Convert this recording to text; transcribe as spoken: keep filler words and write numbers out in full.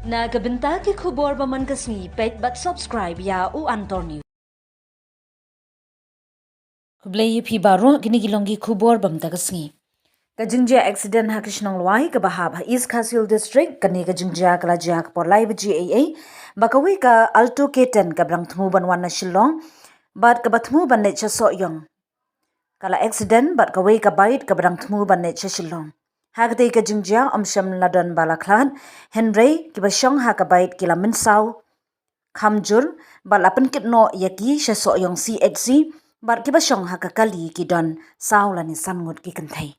Na ka bynta ki khubor ba man ka sngi, peit bad subscribe ïa U Antor News. Khublei ïa phi baroh, kine ki long ki khubor ba mynta ka sngi. Ka jingjia accident ha ka shnong Lwai kaba hap ha East Khasi Hills District, kane ka jingjia ka la jia ha ka por lai baje eiei, ba kawei ka Alto K ten kaba dang thmu ban wan na Shillong bad kaba thmu ban leit sha Sohiong, ka la accident bad kawei ka bike kaba dang thmu ban leit sha Shillong. Ha katei ka jingjia ym shym la don ba la khlad, hynrei kiba shong ha ka bike ki la mynsaw kham jur bad la pynkit noh ïa ki sha Sohiong C H C, bad kiba shong ha ka kali ki don saw lane san ngut ki kynthei.